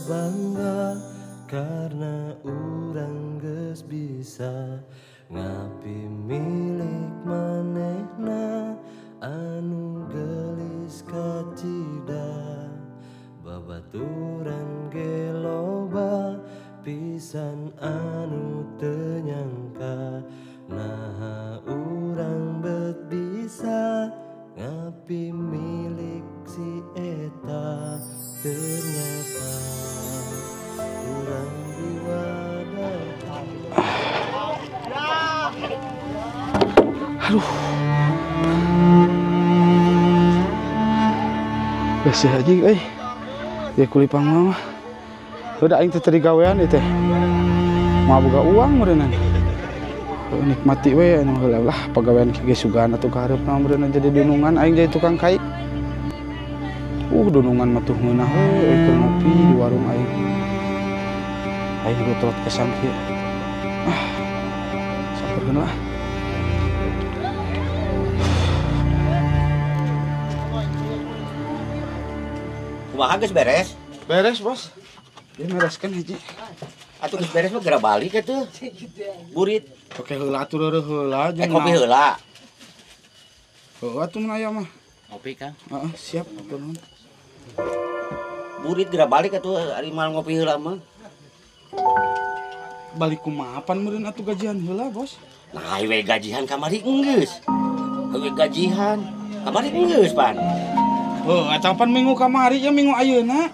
Bangga karena urang geus bisa ngapi milik manehna anu geulis kacida babaturan ge loba pisan anu teu nyangka naha urang bet bisa ngapi milik si eta ternyata urang diwadah. Aduh. Besih aja euy. Ya kulipang mah. Udah aing teh teu digawean ieu teh. Moal boga uang meureunnan. Nikmati we anu heula lah pagawean kieu ge sugan atuh kahareupna meureunna jadi dunungan aing jadi tukang kai. Dunungan mah tuh ngeunah we euy keur ngopi di warung aing. Aing rutrot kesan kieu. Ah. Samperkeun lah. Kumaha geus beres? Beres, Bos. Dia mereskeun hiji. Atuh geus beres mah geura balik atuh. Burit. Oke heula atuh reureuh heula jeung kopi heula. Heuh atuh mun aya mah. Ngopi, Kang. Heeh, siap atuh nuhun. Burit geura balik atuh ari mal ngopi heula mah. Balik kumaha pan meureun atuh gajian heula, Bos. Nah, we gajian kamari enggeus. Heuh gajian kamari enggeus pan. Heuh, eta pan minggu kamari ya minggu ayeuna.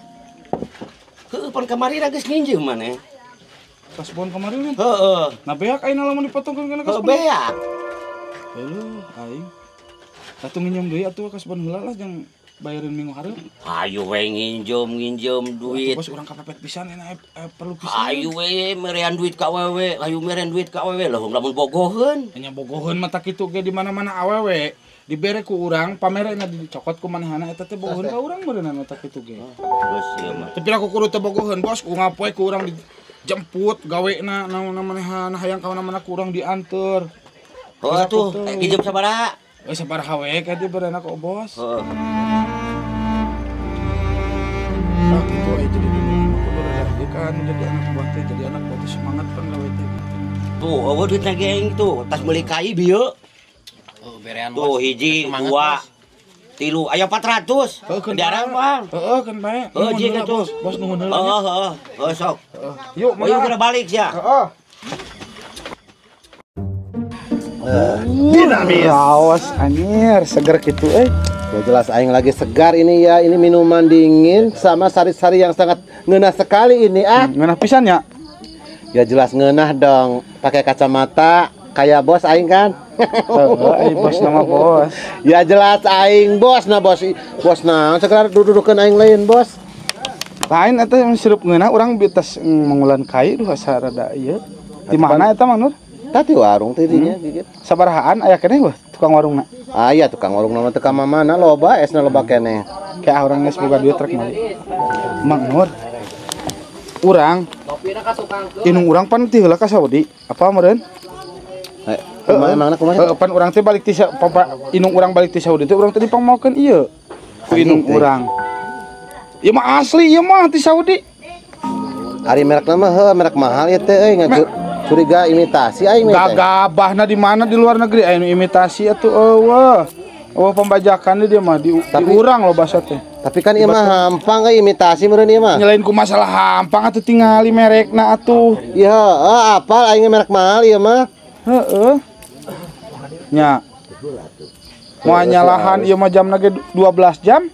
Heuh, pan kamari geus nginjeum maneh. Kasbon kamari lin. Heeh. Nah beak ayeuna lamun dipotongkeun kana kasbon. Heuh beak. Heuh, aing. Atuh nginjem deui atuh kasbon heula lah jang bayarin minggu hareup. Hayu we nginjem duit. Bos urang kapepet pisan enak perlu pisan. Hayu we merean duit ka awewe, hayu merean duit ka awewe leuh lamun bogoheun. Nya bogoheun mah tak kitu ge di mana-mana awewe. Dibere ku urang, pamerena dicokot ku manehana eta teh bogoheun ka urang meureunna mah tak kitu ge. Geus ieu mah. Tapi aku kudu teu bogoheun bos, ku ngapoe ku urang dijemput gawena naon manehana hayang ka mana-mana ku urang dianteur. Heuh atuh, nginjem sabaraha? Sabaraha we ka diberena ku bos. Heeh. Nah, gitu aja jadi dulu aku udah kan jadi anak buah teh, jadi anak buah teh semangat pan gawe teh. Tuh, eueuh duitna ge aing tuh, tas meuli kai bieu. Oh, berean tuh hiji, dua, tilu, aya 400. Diarang bang. Heeh, kan bae. Heeh, jeung atuh. Bos nuhun heula. Heeh, heeh. Heeh, sok. Yuk, yuk geura balik sia. Heeh. Dinamis. Raos anjir, seger kitu euy. Ya jelas aing lagi segar ini ya. Ini minuman dingin sama sari-sari yang sangat ngeunah sekali ini ah. Ngeunah pisan ya? Ya jelas ngeunah dong. Pakai kacamata kayak bos aing kan? Heeh, bos nama bos. Ya jelas aing bos nah bos. Bos nah sekedar dududukeun aing lain bos. Lain eta yang sirup ngeunah urang bitas mangulan kai duh asa rada ieu. Di mana eta Mang Nur? Tadi warung teh dinya gigit. Sabarahaan aya keneh weh tukang warungna? Aya tukang warungna mah teu ka mana loba esna loba keneh. Kayak urang geus boga duit rek meuli. Mang Nur. Urang inung urang pan ti heula ka Saudi. Apa meureun? Kumaha emangna kumaha? Pan urang teh balik ti inung urang balik ti Saudi teh urang teh dipangmaokeun ieu. Ku inung urang. Ieu mah asli ieu mah ti Saudi. Ari merekna mah heuh merek mahal ieu teh euy curiga imitasi aing teh. Gagabahna di mana di luar negeri aya nu imitasi atuh eueuh. Eueuh pembajakan dia mah di urang loh basa teh. Tapi kan ieu mah hampang euy imitasi meureun ieu mah. Nyelain ku masalah hampang atuh tingali merekna atuh. Iya heuh apal aing merek mahal ieu mah. Heeh. Nya. Moal nyalahan ieu mah jamna ge 12 jam.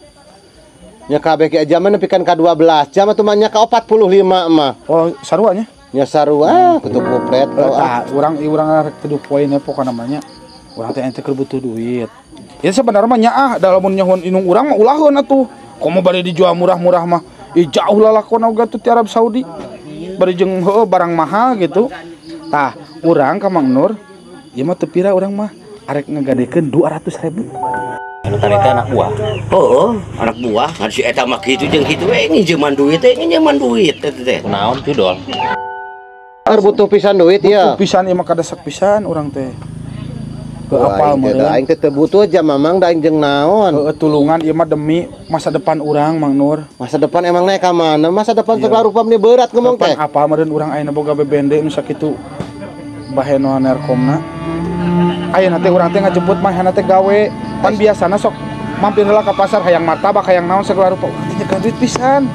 Nya kabeh ge jamna nepi ka 12 jam atuh mah nya ka 45 mah. Oh, sarua nya. Nya sarua kutu kupret tah urang rek teu poin pokona mah nya. Urang teh ente keur butuh duit. Ya sebenarnya mah nyaah da lamun nyahoan inung urang mah ulaheun atuh. Komo bade dijual murah-murah mah. Ih jauh lalakon oge atuh ti Arab Saudi. Bari jeung heueuh barang mahal gitu. Tah, urang ka Mang Nur ieu mah teu pira urang mah arek ngagadekeun 200.000. Anu tadi teh anak buah. Heeh, anak buah. Ngan si eta mah kitu jeung kitu we nginjeman duit teh nginjeman duit eta teh. Kunaon judol? Butuh pisan duit ya. Butuh pisan ieu mah kadesek pisan urang teh. Apal meureun. Aing teh teu butuh jam Mamang da aing jeung naon. Heeh, tulungan ieu mah demi masa depan urang Mang Nur. Masa depan emang naik ka mana? Masa depan segala rupa meni berat ngomong teh. Apal meureun urang ayeuna boga bebende nu sakitu baheno nerkomna. Ayeuna teh urang teh ngajemput manehna teh gawe. Pan biasana sok mampir heula ka pasar hayang martabak hayang naon segala rupa. Urang teh nyekel duit pisan.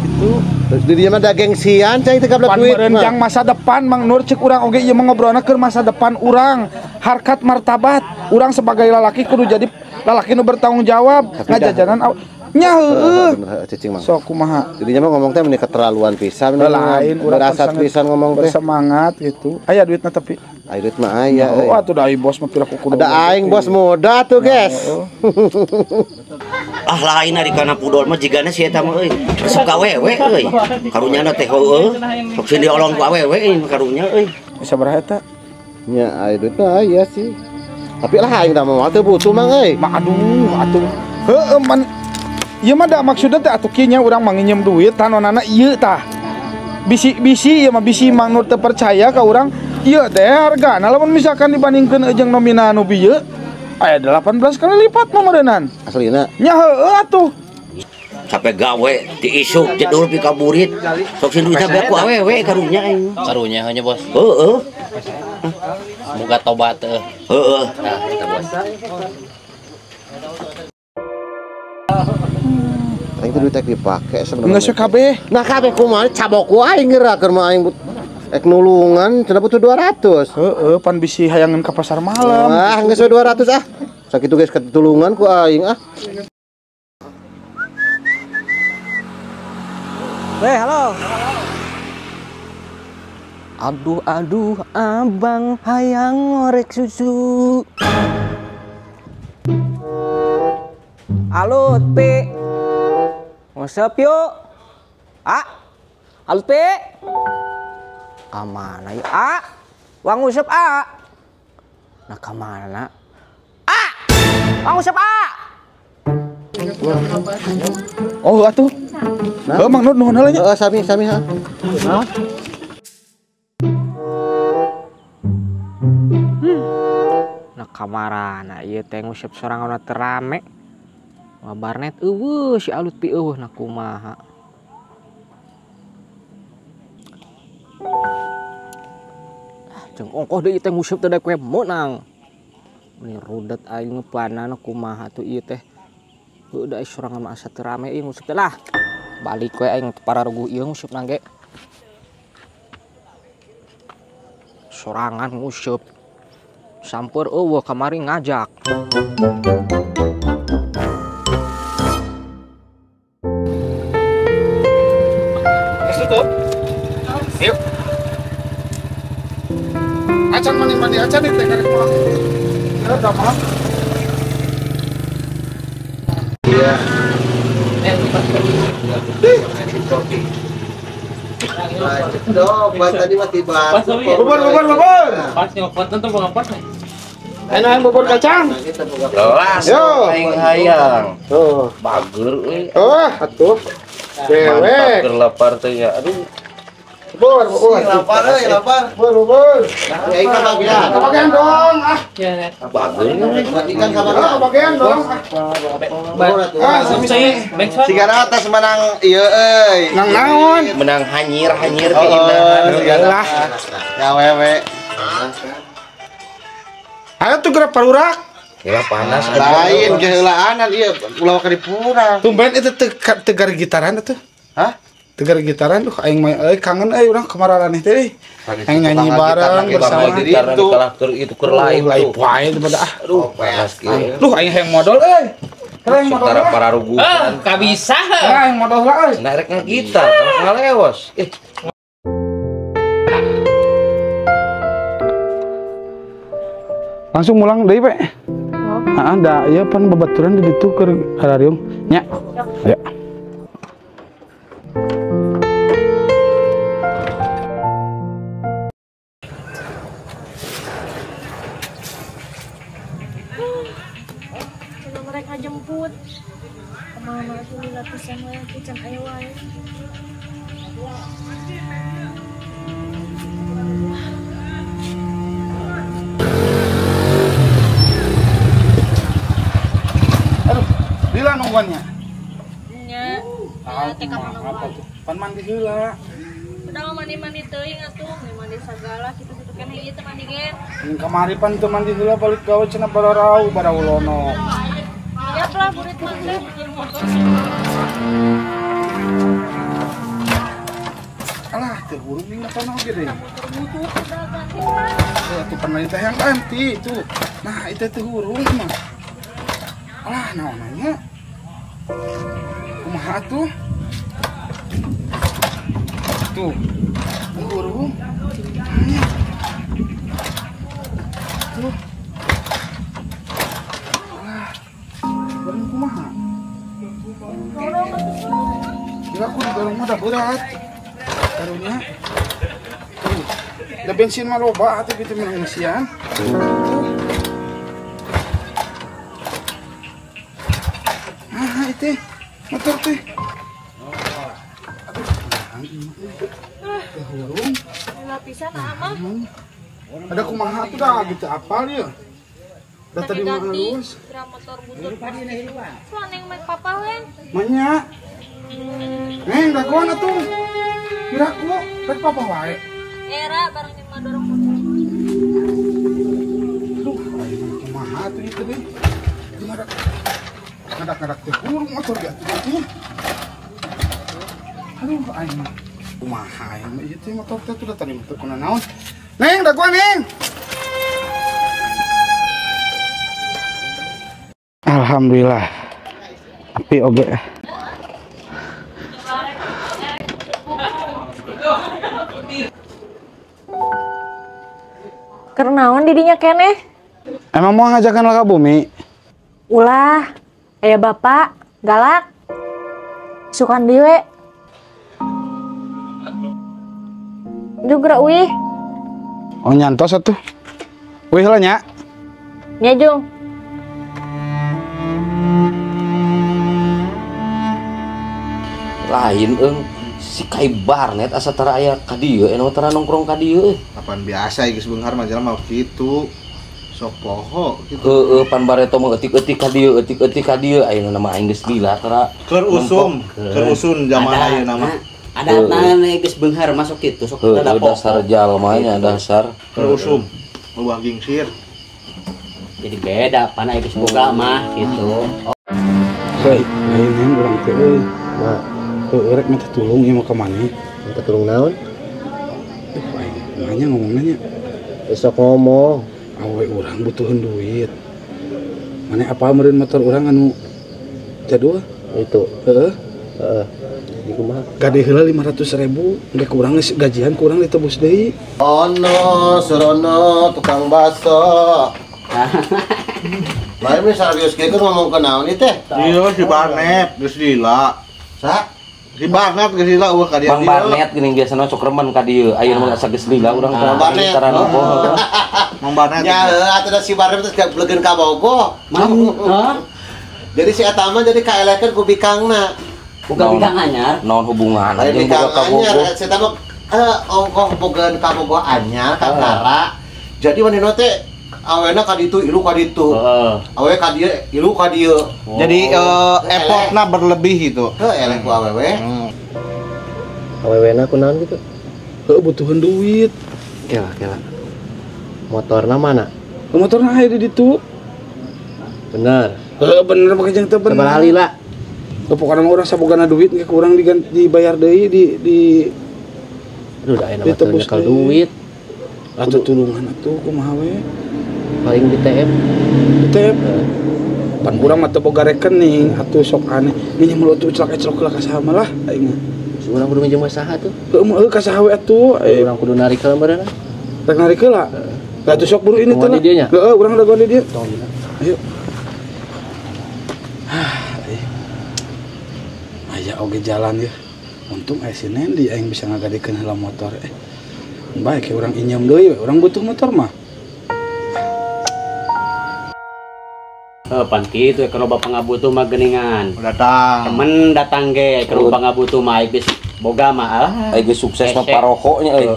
Gitu. Terus di dia mah da gengsian cai teh gablek duit. Pan meureun masa depan Mang Nur cek urang oge ieu mah ngobrolna keur masa depan urang. Harkat martabat urang sebagai lalaki kudu jadi lalaki nu bertanggung jawab ngajajanan nya heueuh cicing Mang. Sok kumaha jadinya mah ngomong teh meni keterlaluan pisan lain urang berasat pisan ngomong teh bersemangat gitu. Aya duitna tapi aya duit mah aya. Oh atuh da bos mah pira kudu. Da aing bos muda tuh guys. Ah lain ari kana pudol mah jigana si eta mah euy resep ka awewe euy karunyana teh heueuh sok sieun diolong ku awewe karunya euy. Sabaraha eta? Nya aya duit mah aya sih. Tapi lah aing da moal teu butuh Mang euy. Mah aduh atuh. Heueuh man ieu mah da maksudna teh atuh kieu nya urang mah nginjem duit tanonana ieu tah. Bisi-bisi ieu mah bisi Mang Nur teu percaya ka urang ieu teh hargana lamun misalkan dibandingkeun jeung nominal nu bieu aya 18 kali lipat mah meureunnan. Aslina. Nya heueuh atuh. Sampai gawe di isuk jedul pi ka burit sok sieun duitna beak ku awewe karunya aing. Karunya heuh nya bos. Heueuh. Moga tobat teh. Heeh. Nah, eta bos. Aing teh duit ek dipake sebenarnya. Geus kabeh. Nah kabeh kumaha cabok ku aing geura keur mah aing ek nulungan cenah butuh 200. Heeh, pan bisi hayangan ka pasar malam. Wah, geus 200 ah. Sakitu geus ketulungan ku aing ah. Weh, halo. Aduh, aduh, abang hayang ngorek susu. Alut, Pi. Ngusep yuk. A. Alut, Pi. Kamana yuk? A. Wang ngusep, A. Nah, kamana? A. Wang ngusep, A. Oh, atuh. Nah, Mang Nur nuhun heula nya. Heeh, sami sami ha. Hah? Nah kamarana ieu teh nguseup sorangan teh rame. Wah barnet eueuh si Alut pi eueuh nah kumaha. Jeung ongkoh deui teh nguseup teh daek we meunang. Meni rudet aing ngepanana kumaha tuh ieu teh. Heueuh da sorangan mah asa teu rame ieu nguseup teh lah. Balik we aing para ruguh ieu nguseup nangge. Sorangan nguseup. Sampeur eueuh kamari ngajak. Geus tutup. Yuk. Acan mandi-mandi acan nih teh karek pulang. Ya udah malam. Iya. Tadi mah tiba. Bubur bubur bubur. Pas nyopot tentu bang nih. Enak bubur kacang. Lelas. Yo. Aing hayang. Tuh. Bager euy. Oh, atuh. Mantap Dewek. keur lapar teh ya. Aduh. Bubur bubur. Lapar euy, lapar. Bubur bubur. Ya ikan bagian. Kebagian dong ah. Bager. Ikan kabagian. Kebagian dong. Ah, sami-sami. Sigara atas menang ieu euy. Nang naon? Menang hanyir-hanyir keindahan. Lah. Ya wewe. Ayo tuh gerak parurak. Ya panas. Lain geulaanan ieu ulah ka dipurang. Tumben itu tegar gitaran atuh. Hah? Tegar gitaran duh aing mah euy kangen euy urang kemararaneh teh. Aing nyanyi bareng bersama gitar kalah keur itu keur lain lain wae teh pada ah. Aduh panas kieu. Duh aing hayang modal euy. Hayang modal para pararuguhan. Ah, kabisa. Hayang modal lah euy. Nah rek ngagitar ngaleos. Eh. Langsung mulang deui, Pak. Heeh, da ieu pan babaturan di ditu keur harariung nya. Ya. Coba mereka jemput. Kemana tuh latihan wae can aya wae. Mana nungguannya? Nya. Teh ka mana tuh? Pan mandi heula. Udah mandi-mandi teuing atuh, mandi sagala kitu-kitu keneh ieu teh mandi ge. Kamari pan teu mandi heula balik gawe cenah bararau baraulono. Siap lah burit mah teh. Alah, teu hurung ning motorna oge deui. Tuh pernah teh yang ganti itu. Nah, itu teh hurung mah. Alah, naon nya? Kumaha atuh? Tuh. Hurung. Tuh. Alah. Bareng kumaha? Gila aku didorong mah dah berat. Karunya. Tuh. Da bensin mah loba atuh kitu menang ngisian. Tuh. Ah, itu motor teh. Aduh, hurung. Lapisan ama. Ada kumaha tuh dah gitu apal ya. Da tadi mah halus. Motor butut. So neng mek papa we. Manya. Neng dagoan atuh. Kiraku rek papa wae. Era bareng jeung madorong motor. Aduh, kumaha atuh ieu teh. Gimana? Ngadak-ngadak teh hurung motor ge atuh. Aduh, aing mah kumaha aing mah ieu teh motor teh tuh tadi motor kuna naon. Neng, dagoan neng. Alhamdulillah. Api oge. Kernaon didinya keneh? Emang mau ngajakan lah ke bumi? Ulah, aya bapak galak. Sukan diwe. Juga uih. Oh nyantos atuh. Uih lah nya. Nya jung. Lain eung si Kai Barnet asa tara aya ka dieu eno tara nongkrong ka dieu euy. Apaan biasa geus beunghar mah jalma kitu. Sok poho kitu. Heueuh pan bareto mah eutik-eutik ka dieu, eutik-eutik ka dieu ayeuna mah aing geus lila tara keur usum, keur usun zaman ayeuna mah. Ada tangan geus beunghar masuk kitu sok rada poho. Dasar jalma nya dasar keur usum. Eueuh gingsir. Jadi beda pan aya geus boga mah kitu. Heuy, lain urang teh euy. Mah rek minta tulung ieu mah ka maneh. Minta tulung naon? Duh, aing nanya ngomongna nya. Besok ngomong. Awe urang butuheun duit. Maneh apa meureun motor urang anu jadul? Itu. Heeh. Heeh. Di kumaha? Gade heula 500.000, engke kurang gajian kurang ditebus deui. Ono, surono tukang bakso. Lain mah serius kieu ngomong ke naon ieu teh? Iya si Barnet geus lila. Sa? Si Barnet geus lila eueuh ka dieu. Bang Barnet geuning biasana sok remen ka dieu. Ayeuna mah asa geus lila urang teh tara nopo. Mang Barnet. Nya heuh atuh da si Barnet teh gablegeun ka Bogo. Hah? Jadi si eta mah jadi kaelekeun ku bikangna. Bukan bikang anyar. Naon hubungan jeung boga ka Bogo? Si eta mah ongkoh bogeun ka Bogo anyar ka Tara. Jadi manehna teh awena ka ditu ilu ka ditu. Awe ka dieu ilu ka dieu. Jadi effortna berlebih gitu. Heuh eleh ku awewe. Awewena kunaon gitu? Heuh butuheun duit. Kela kela. Motorna mana? Motorna aya di ditu. Bener. Heuh bener make jeung teu bener. Sabaraha lila? Pokokna mah urang sabogana duit engke kurang diganti dibayar deui di Aduh da aya mah teu nyekel duit. Atuh tulungan atuh kumaha we? Paling di TM. Di TM. Pan urang mah teu boga rekening atuh sok aneh. Minjem lu atuh celak-celok lah ka saha mah lah aing mah. Urang kudu minjem ka saha tuh? Heuh ka saha we atuh. Urang kudu narik heula meureun. Rek narik heula. Lah atuh sok buru ini teh. Heeh, urang dagoan di dieu. Ayo. Aya oge jalan ya. Untung aya si Nendi aing bisa ngagadekeun heula motor. Baik ya urang injem deui we, urang butuh motor mah. Pan kitu kalau bapak ngabutuh mah geuningan. Datang. Temen datang ge kalau bapak ngabutuh mah geus boga mah alah. Ai geus sukses mah paroko nya euy.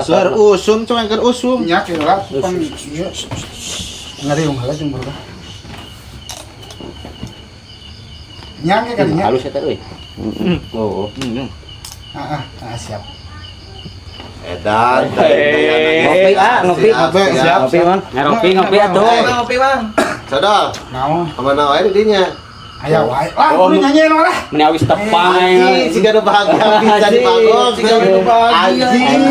Keur usum cuman keur usum. Nya kira pan ieu. Ngariung heula jeung barudak. Nyang ke kadinya. Halus eta euy. Oh. Heeh, siap. Edan. Ngopi ah, ngopi. Siap, ngopi, Mang. Ngopi, ngopi atuh. Ngopi, Bang. Sodol. Naon? Kamana wae di dinya? Aya wae. Lah, kudu nyanyi lah. Meni awis tepang aing. Siga nu bahagia bisa di Bagong. Siga nu bahagia. Anjing.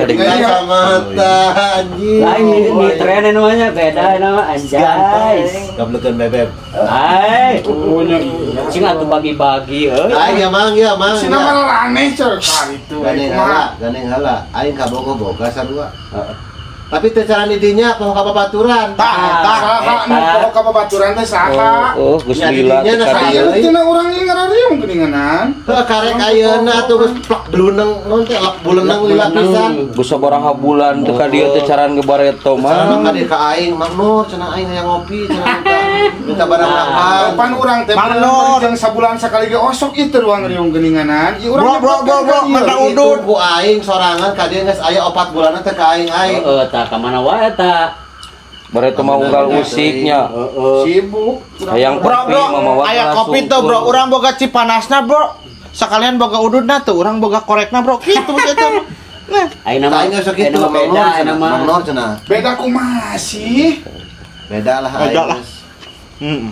Kacamata anjing. Lain ini tren namanya beda nama anjay. Gablekeun bebeb. Ai. Cing atuh bagi-bagi euy. Aing ya Mang, ya Mang. Sina mah aneh cer itu. Gandeng heula, gandeng heula. Aing ka Bogo boga sarua. Tapi teu cara didinya poho ka babaturan. Tah, saha nu poho ka babaturan teh saha? Oh, geus lila teh ka dieu. Tina urang ieu ngarariung geuninganan. Heuh karek ayeuna atuh geus plak bluneng naon teh lak buleneng lila pisan. Geus sabaraha bulan teh ka dieu teh caran gebareto mah. Carana ka dieu ka aing, Mang Nur cenah aing hayang ngopi cenah minta barang makan. Pan urang teh jeung sabulan sakali ge osok ieu teh ruang riung geuninganan. Ieu urang bro bro bro mata udud ku aing sorangan ka dieu geus aya 4 bulanan teh ka aing aing. Heeh tah ka mana wae ta. Bareto mah unggal usiknya. Sibuk. Hayang bro bro, aya kopi tuh bro, urang boga cipanasna bro. Sekalian boga ududna tuh, urang boga korekna bro. Kitu eta. Nah, ayeuna mah aing sok kitu beda ayeuna mah. Mang Nur cenah. Beda kumaha sih? Beda lah beda lah. Heeh.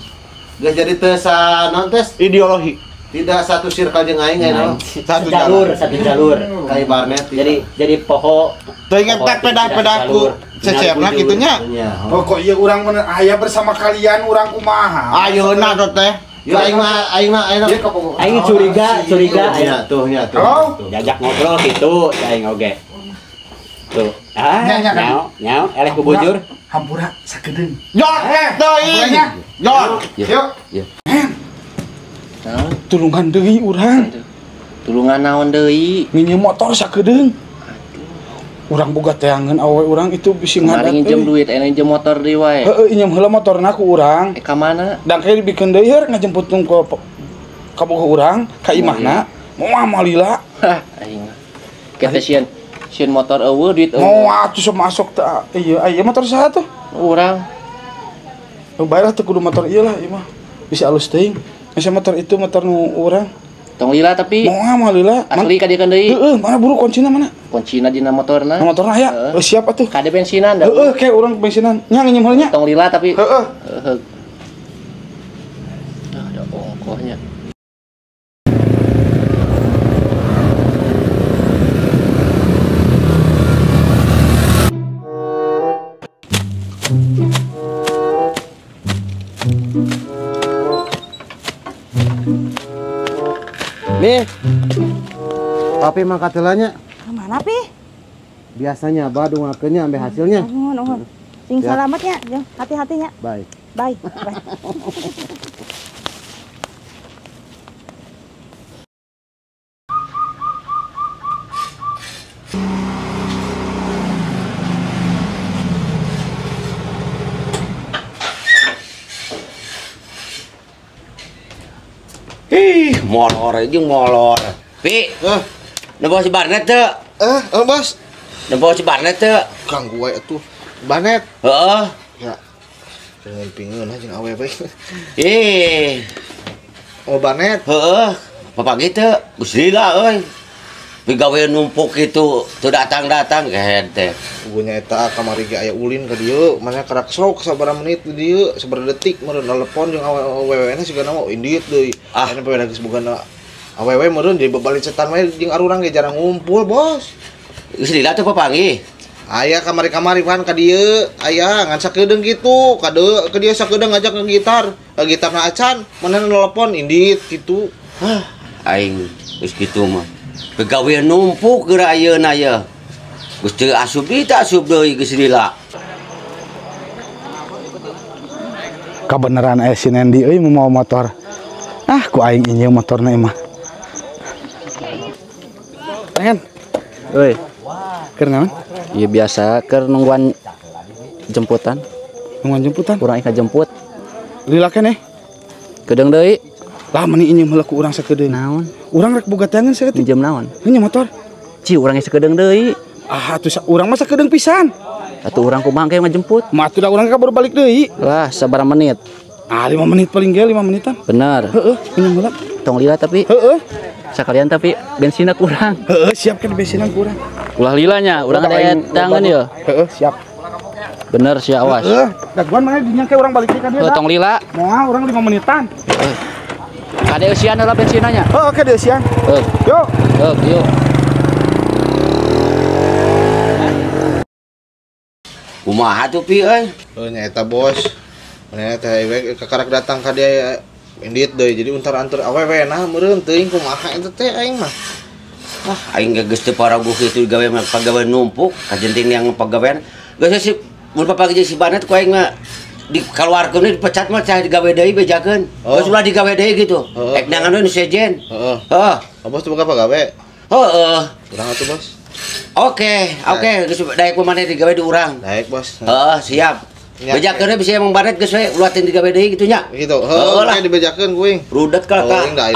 Geus jadi teu sa non tes ideologi. Tidak satu circle jeung aing ayeuna. Satu jalur, satu jalur. Kai Barnet. Jadi poho teu inget teh pedah-pedahku cecepna kitu nya. Oh kok ieu urang mun aya bersama kalian urang kumaha? Ayeuna tuh teh. Ya aing mah aing mah aing. Aing curiga, curiga. Nya tuh nya tuh. Diajak ngobrol kitu aing oge. Tuh. Ah, nyao, nyao, eleh ku bujur. Hampura sakedeung. Jot, teuing. Jot. Yuk. Tulungan deui urang. Tulungan naon deui? Nginjem motor sakedeung. Urang boga teangan awe urang itu bisi ngadat. Kemarin nginjem duit, aya nginjem motor deui wae. Heeh, injem heula motorna ku urang. Eh ka mana? Dan kayak dibikeun deui heur ngajemput ke kabogoh urang, ka imahna. Moal malila. Hah, aing. Kita sieun sieun motor eueuh duit eueuh. Moal atuh sok masuk teh. Ieu aya motor saha tuh? Urang. Bae lah teu kudu motor ieu lah ieu mah. Bisi alus teuing. Masa motor itu motor nu urang. Tong lila tapi moal mah lila. Asli ka dieu kan deui. Heeh, mana buru kuncina mana? Kuncina dina motorna. Motorna aya. Heuh, siap atuh. Kade bensinan da. Heeh, kayak urang bensinan. Nya nginjem heula nya. Tong lila tapi heeh. Heeh. Ada ongkohnya. Nih, papi mangkat heulanya. Mana pi? Biasanya abah dungakeunnya ambe hasilnya. Nuhun, nuhun. Sing salametnya, hati-hatinya. Baik. Bye. Bye. Ih, molor aja molor. Pi, nempo si Barnet teu? Bos. Nempo si Barnet teu? Ganggu wae atuh. Barnet. Heeh. Ya. Jangan pingeun jeung awewe. Ih. Oh, Barnet. Heeh. Bapak teu? Geus lila euy. Pigawe numpuk kitu, teu datang-datang kehed teh. Pugunya eta kamari ge aya ulin ka dieu, mana karak stroke sabaraha menit di dieu, sabaraha detik meureun telepon jeung awewe-na sigana mah indit deui. Ah, aya poe geus boga awewe meureun jadi babalik setan wae jeung arurang ge jarang ngumpul, Bos. Geus lila teh papanggih. Aya kamari-kamari pan ka dieu, aya ngan sakedeung kitu, ka dieu sakedeung ngajak ke gitar, ka gitarna acan, mana telepon indit kitu. Hah, aing geus kitu mah. Pegawe numpuk geura ayeuna ye. Geus teu asup deui teu asup deui geus lila. Kabeneran aya si Nendi euy mau motor. Ah, ku aing injeum motorna ieu mah. Pengen. Euy. Keur naon? Ieu biasa keur nungguan jemputan. Nungguan jemputan? Urang ika jemput. Lila keneh. Kedeung deui. Lah meni injeum heula ku urang sakedeung. Naon? Urang rek boga teangan saeutik. Injeum naon? Injeum motor. Ci urang ge sakedeung deui. Ah atuh urang mah sakedeung pisan. Atuh urang kumaha engke ngajemput? Mah atuh da urang ka baru balik deui. Lah sabaraha menit? Ah, 5 menit paling ge 5 menitan. Bener. Heeh, minum heula. Tong lila tapi. Heeh. Sakalian tapi bensinnya kurang. Heeh, siap kan bensinnya kurang. Ulah lilanya, urang ada tangan ya. Heeh, siap. Bener sih awas. Heeh, daguan mana dinya ke urang balik ka dieu. Tong lila. Moal urang 5 menitan. Heeh. Kade eusian heula bensinnya. Heeh, kade eusian. Heeh. Yo. Heeh, yuk. Kumaha tuh pi euy? Heuh nya eta bos. Manehna teh we kakarak datang ka dia indit deui jadi untar-antur awewe nah meureun teuing kumaha eta teh aing mah. Wah, aing geus teu paraguh kitu gawe mah pagawean numpuk, kajenting yang pagawean. Geus si mun papagi si Banet ku aing mah dikaluarkeun dipecat mah cah digawe deui bejakeun. Geus ulah digawe deui gitu. Ek nangan we nu sejen. Heeh. Heeh. Bos teu boga pagawe? Heeh. Urang atuh bos. Oke, oke, geus daek maneh digawe di urang. Daek bos. Heeh, siap. Bejakeun bisa emang Banet geus we ulah teh digawe deui kitu nya. Gitu. Heeh, lah dibejakeun kuing. Rudet ka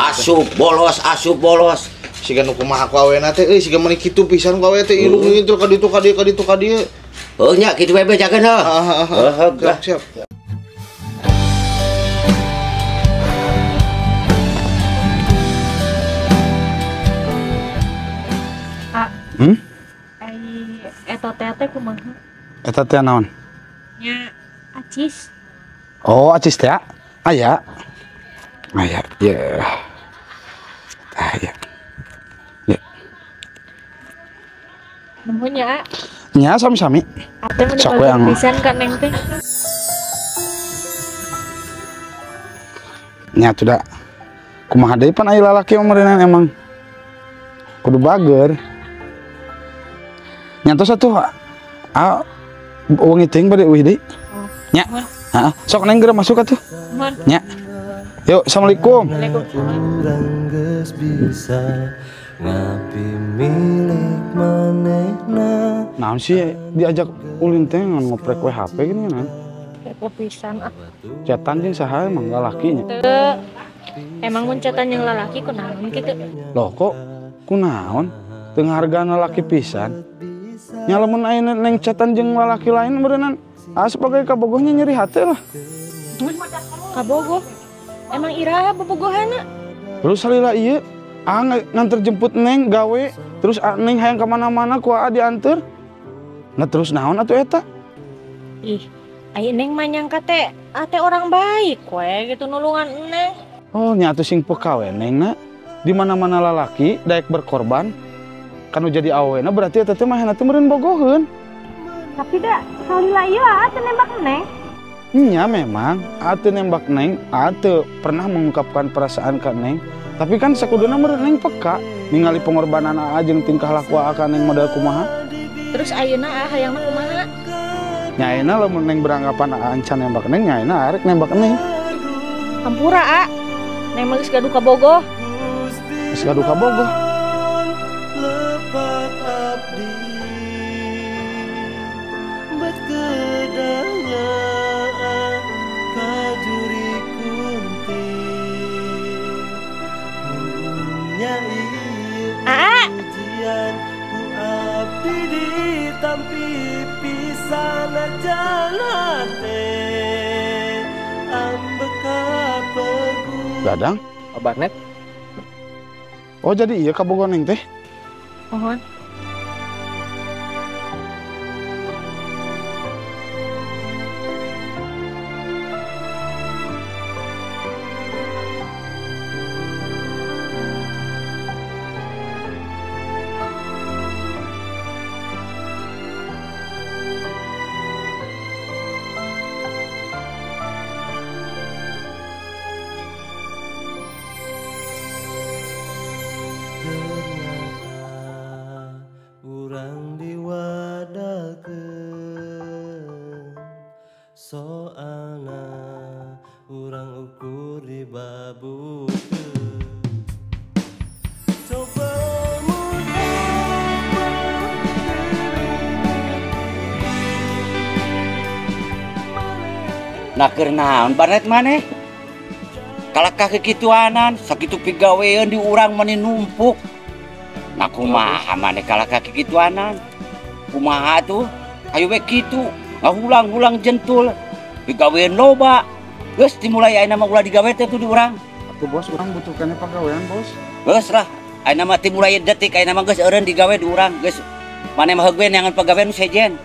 asup bolos, asup bolos. Siga nu kumaha ku awena teh euy, siga meuni kitu pisan ku awe teh ilu ngintul ka ditu ka dieu ka ditu ka dieu. Heuh nya kitu we bejakeun heuh. Heeh, siap, siap. Hmm? Ai eta teh kumaha? Eta teh naon? Nya acis. Oh, acis teh. Aya. Aya, ye. Aya. Ye. Nuhun ya. Nya sami-sami. Ate mun dibagi pisan ka Neng teh. Nya atuh da. Kumaha deui pan aya lalaki mah meureunana emang. Kudu bager. Nyantos atuh ah wengi teuing bade euih deui. Nya. Heeh. Sok Neng geura masuk atuh. Nya. Yuk, assalamualaikum. Waalaikumsalam. Geus bisa ngapi milik manehna. Naon sih diajak ulin teh ngoprek we HP gini kan? Kepo pisan ah. Cetan jeung saha emang lalakinya? Teu. Emang mun cetan jeung lalaki kunaon kitu? Loh kok kunaon? Teu ngahargaan lalaki pisan. Nya lamun aya neng cetan jeung lalaki lain meureunnan ah sebagai kabogohnya nyeri hate lah. Kabogoh? Emang iraha bobogohana? Terus salila ieu ah nganter jemput neng gawe terus ah, neng hayang ka mana-mana ku aa dianter. Nah terus naon atuh eta? Ih, ai neng mah nyangka teh ate orang baik we gitu nulungan neng. Oh nya atuh sing peka we neng na. Di mana-mana lalaki daek berkorban kanu jadi awena berarti eta teh mahena teh meureun bogoheun. Tapi da salila ieu aa teu nembak neng. Nya memang aa teu nembak neng, aa teu pernah mengungkapkan perasaan ka neng. Tapi kan sakuduna meureun neng peka ningali pengorbanan aa jeung tingkah laku aa ka neng model kumaha. Terus ayeuna aa hayangna kumaha? Nya ayeuna lamun neng beranggapan aa encan nembak neng, nya ayeuna arek nembak neng. Hampura aa. Neng mah geus gaduh kabogoh. Geus gaduh kabogoh. Aa. Dadang? Obatnet. Oh jadi iya kabogoh neng teh? Mohon. Soalna urang ukur dibabukeun. Coba mun Nah keur naon Banet maneh? Kalakah kekituanan sakitu pigawean di urang mani numpuk. Nah kumaha maneh kalakah kekituanan? Kumaha tuh? Ayo we kitu. Ngahulang-hulang jentul, digawean loba. Geus dimulai ayeuna mah ulah digawe teh tuh di urang. Atuh bos, urang butuh keneh pagawean, bos. Geus lah. Ayeuna mah dimulai detik ayeuna mah geus eureun digawe di urang geus. Maneh mah heug we neangan pagawean nu sejen.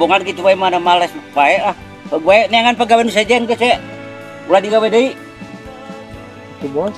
Bongan kitu wae mana males bae lah. Heug we neangan pagawean nu sejen geus we. Ulah digawe deui. Atuh bos.